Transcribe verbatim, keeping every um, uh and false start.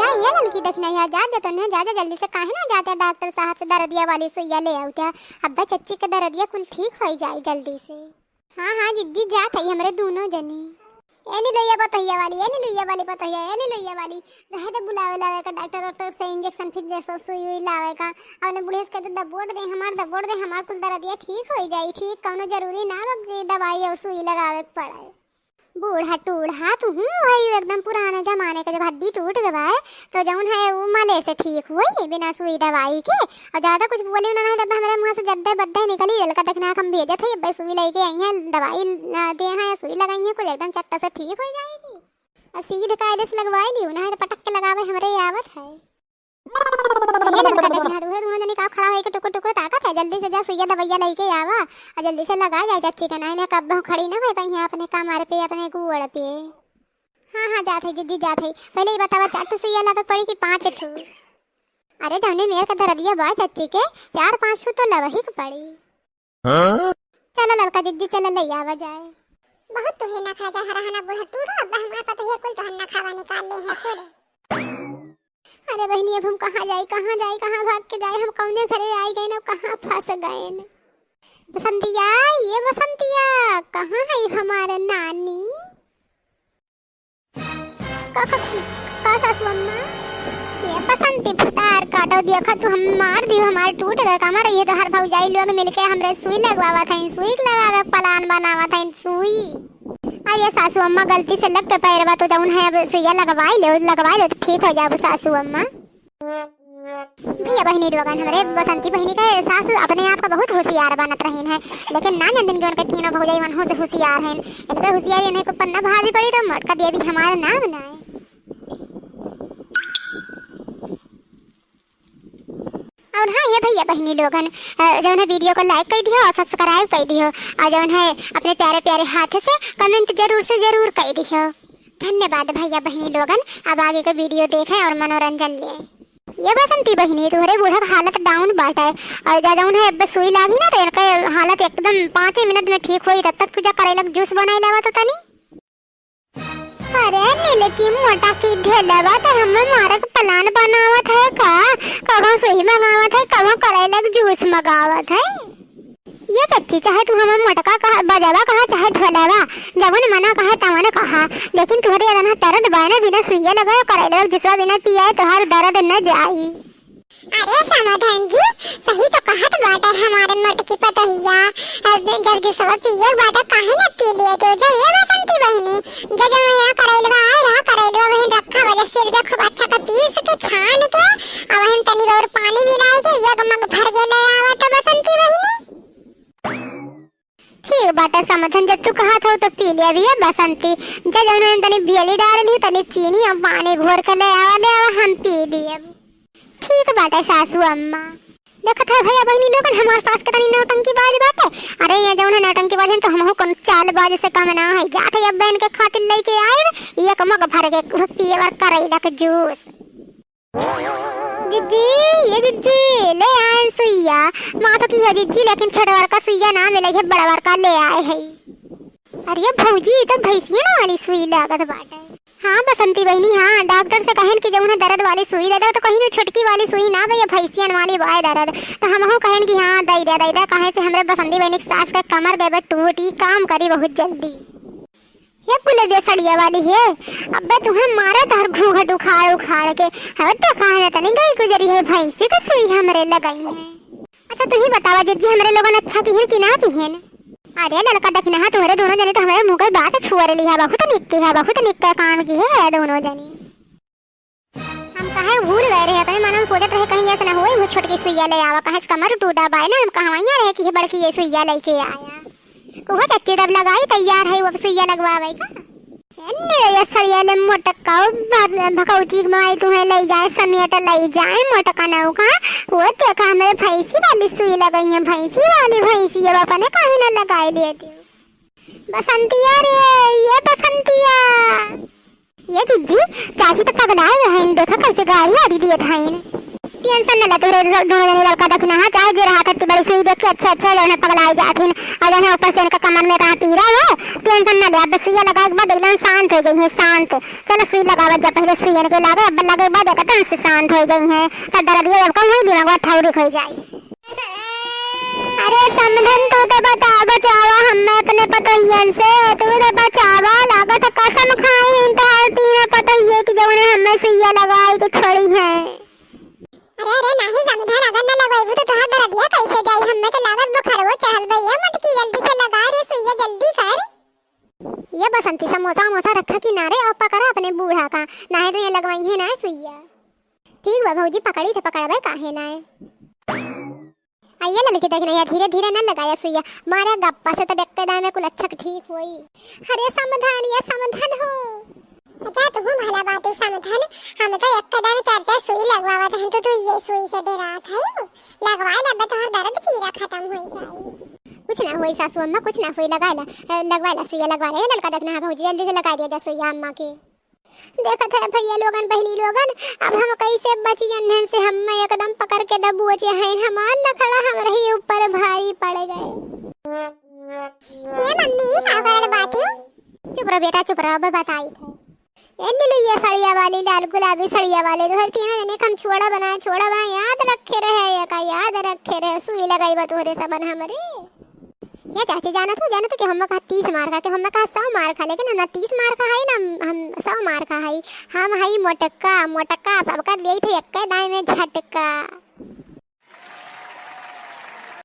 जा ये ललकी दखिनहिया, जा जा तन्हे, जा जा जल्दी से, काहे ना जाते डॉक्टर साहब से दरदिया वाली सुइया ले आउते। अब्बे चच्ची के दरदिया कुल ठीक होइ जाई जल्दी से। हाँ हाँ जिज्जी, जात हई हमरे दूनो जनी। ए नीलुइया पतोहिया वाली, ए नीलुइया वाली पतोहिया, ए नीलुइया वाली, रहे दे बुलावे लावे का डॉक्टर वॉक्टर से, इंजेक्शन फिर जैसा सुई उई लावे का। अपने बुढ़िया से कह दे, दबोट दे हमार, दबोट दे हमार, कुल दरदिया ठीक होइ जाई। ठीक कौनो जरूरी ना बा कि दवाई और सुई लगावे के पड़े। बूढ़ा टूढ़ा तू हूँ वही एकदम पुराने जमाने का, जब हड्डी टूट गवा है तो जौन है उ मले से ठीक होई बिना सुई दवाई के। और ज्यादा कुछ बोली ना, नहीं तब हमरे मुँह से जद्दे बद्दे निकली। ललका दखिनहा हम भेजत है, अब सुई लेके आई है, दवाई ना दे हैं, सुई लगाई है, कुल एकदम चट्टा से ठीक हो जाएगी। और सीध कायदे से लगवाई लियो, नहीं तो पटक के लगावे हमरे आवत है। ये ललका दखिनहा, तोहरे दूनो जनी का खड़ा होइके टुकुर टुकुर ताकत है, जल्दी से जा सुइया दवाइया लेके आवा और जल्दी से लगा जाए चच्ची के, नहीं ना कब खड़ी ना होइ पाई है अपने कमर पे, अपने गोड़ पे। हाँ हाँ जात है जिज्जी, जात है। पहले ये बतावा, चार ठो सुइया लावे के पड़ी कि पाँच ठो? अरे जौने मेर के दरदिया बा चच्ची के, चार पाँच ठो तो लवही के पड़ी। हाँ? चला ललका जिज्जी, चला ले आवा जाए। बहुत तुहे नखरा जा हरा हना बूढ़ा टूढ़ा, अब हमार पतोहिया कुल तोहर नखरा निकाल ले है कुल। अरे बहिनी, अब हम कहाँ जाई, कहाँ जाई, कहाँ भाग के जाई, हम कौने घरे आई गए ना, कहाँ फंस गए न। बसंतिया, ये बसंतिया, कहाँ है हमारे नानी? का, का, का सासू अम्मा? ये बसंती भतार काटो, देखा तू हम मार दी, हमार टूट गए कमर। ये तो हर भौजाई लोग मिलके हमरे सुई लगवावत हैं, सुई लगावे के plan बनावत हैं, सुई। आ ये सासू अम्मा गलती से लग के पैरवा तो जौन है अब सुइया लगवाई ले, लगवाई ले तो ठीक हो जाबू सासू अम्मा। भैया बहिनी लोगन, हमरे बसंती बहिनी के सास अपने आप का बहुत होशियार बनत रहीन है, लेकिन ना जानतीन कि उनके तीनों भौजाई मनहू से होशियार हैं। इनके होशियारी इन्हें को पन्ना भारी पड़ी तो मोटका देवी हमारा नाम ना है। और हाँ ये भैया बहिनी लोगन, अ, जौन है video को like कर दियो और subscribe कर दियो, और जौन है अपने प्यारे प्यारे हाथ से comment जरूर से जरूर कर दियो। धन्यवाद भैया बहिनी लोगन, अब आगे के video देखें और मनोरंजन लें। ये बसंती बहिनी, तोहरे बूढ़ा के हालत down बाटे। और जा जौन है, अब सुई लागी ना, तो इनके हालत एकदम पाँचे मिनट में ठीक होई। तब तक तू जा करेला के juice बनाई लेवा तो तनी। अरे नीलकी मोटा की ढेलवा, तो हमें मारे के plan बनावत है का? कबहुँ सुई मंगावत है, कबहुँ करेला के juice मंगावत है। ये चच्ची, चाहे तू हमें मोटका कहा, बजावा कहा, चाहे ढोलावा, जवन मना कहा, तवन कहा, लेकिन तुहरे अदना दर्द बाय ना, बिना सुइया लगाए, करेलवा के जुसवा बिना पियाए, तोहार दर्द न जाई। अरे समाधान जी, सही तो कहत बाटे हमारे मोटकी पतोहिया, अब जब जुसवा पिए बाटे, काहे ना पी लिए तू? जा ये बसंती बहिनी, जा जवन यहाँ करेलवा आए रहा, करेलवा बहिन रखा वजह से खूब अच्छा का पीस के, छान के, अब हम तनी और पानी मिला के एक मग भर के ले आवा तो बसंती बहिनी। ठीक बाटे समधन, जब तू कहत हो तो पी ले। अभी ये बसंती, जा जौन हम तनी बियली डाल ली, तनी चीनी और पानी घोर के ले आवा, ले आवा, हम पी लिए। ठीक बाटे सासू अम्मा। देखत है भैया बहिनी लोगन, हमार सास के तनी नौटंकी बाज बाटे। अरे ये जौन है नौटंकी बाज है तो हमहू कौन चाल बाज से कम ना है। जात है अब बहन के खातिर लेके आए एक मग भर के पिए बर करेला के juice। जिज्जी, ये जिज्जी, ले आए सुइया। माफ किया जिज्जी, लेकिन छोटवर का सुइया ना मिले है, बड़वर का ले आए है। अरे ये भौजी, ये तो भैंसियन वाली सुई लागत बाटे। हाँ बसंती बहिनी, हाँ, डॉक्टर से कहन कि जौन है दर्द वाली सुई दे दे, तो कहीं ना छोटकी वाली सुई ना भैया, भैंसियन वाली बाय दर्द। तो हमहू कहन कि हाँ, दे दे, दे दे, काहे से हमरे बसंती बहिनी के सास का कमर देबे टूटी, काम करी बहुत जल्दी। हे कुलेबिया सड़िया वाली हे, अब्बे तुहे मारे तोहर घूंघट उखाड़ उखाड़ के। हवे तो कहाँ जाता नहीं गई गुजरी है, भैंसी के सुई हमरे लगाई है। अच्छा तू ही बतावा जिज्जी, हमरे लोगन अच्छा किहन कि ना किहन? अरे ललका दखिनहा, तोहरे दोनों जने तो हमरे मुँह के बात छुअर लिहा, बहुत निक किहा, बहुत निक के काम किहे दोनों जने। हम काहे भूल गए रहे, अपने मन में सोचत रहे कहीं ऐसा ना होए, वो छोटकी सुइया ले आवा, कहे से कमर टूटा बाय ना, हम कहवाइया रहे कि ये बड़की ये सुइया लेके आया। कहो चच्ची तब लगाई तैयार है, वो अब सुइया लगवावे का। एन्ने ये सरिया ले मोटका, भ-, भकौती के माई तुम्हें ले जाए, समेट ले जाए मोटका नौका। वो देखा हमरे भैंसी वाली सुई लगाई है, भैंसी वाली भैंसी, अब अपने काहे ना लगाए लेती। बसंतिया रे, ये बसंतिया। ये जिज्जी, चाची तो पगलाए गए हैं, देखा कैसे गारी वारी दिए धाइन। ते टेंशन न ले, तोहरे दो-, दोनों जने लड़का दखिनहा, हाँ, चाहे जे रहा थट्टी बड़ी सुई देख के अच्छा, अच्छा, जौन है पगलाई जात हिन, और जौन है ऊपर से इनका कमर में कहाँ पीरा है, टेंशन न ले, अब सुइया लगाए के बाद एकदम शांत हो जाई है, शांत। चलो सुई लगावत जा, पहले सुइयन के लागे, अब लगे के बाद एकदम से शांत हो जाई है, तब दर्द ये अब कम होई, दिमाग ठौरी हो जाई। अरे समधन, तू तो बता बचावा हमें अपने पतोहियन से, तू तो बचावा, लागत है कसम खाई इन तोहार तीनों पतोहिये की जौने हमें सुइया लगाई के छोड़ी है। अरे, अरे, नाही समधन, अगर न लगइबू तो तोहार दरदिया कैसे जाई? हमें तो लागत बुखारवो चढ़ल बा। ये मटकी जल्दी से लगा रे सुइया, जल्दी कर। ये बसंती, समोसा वमोसा रखा किनारे और पकड़ा अपने बूढ़ा का, नाही तो ये लगवाई है ना सुइया। ठीक बा भौजी, पकड़ी थे, पकड़बे काहे ना है। आ ये ललकी देख ना, ये धीरे धीरे न लगाया सुइया, मारे गप्पा से तब एक्के दाई में कुल अच्छा ठीक होई। अरे समधन, ये समधन हो। अच्छा, तू भला बाटू समधन, हम तो एक्के दाई में चार चार सुई लगवावत हैं, तो तू ये सुई से डरात है? लगवाए लेबे, तोहर दर्द पीरा खत्म हो जाई। कुछ ना होई सासू अम्मा, कुछ ना होई, लगाए ला, ए, लगवाए ला सुइया, लगवाए ला। ये ललका देख ना, हाँ भौजी, जल्दी से लगा दिया जा सुइया अम्मा के। देखत है भैया लोगन, बहिनी लोगन, अब हम कैसे बची अन्हन से, हम एकदम पकड़ के दबोचे हैं, हमार नखड़ा हमरे ही ऊपर भारी पड़ गए। ये मम्मी, का करत बाटू? चुप रह बेटा, चुप रह, अब बताई थे। ए नीलू, ये सड़िया वाली, लाल गुलाबी सड़िया वाली, तोहर तीनों जने के हम छोड़ा बनाए, छोड़ा बनाए, याद रखे रहे, ये का याद रखे रहे, सुई लगाई बा तोहरे सबन हमरे। ये चाची, जानत हो, जानत हो कि हम्मा कहा तीस मार खा, कि हम्मा कहा सौ मार खा, लेकिन हम ना तीस मार खा है, ना हम सौ मार खा है। हम हई मोटका, मोटका, सबका देई थे एक्के दाई में झटका।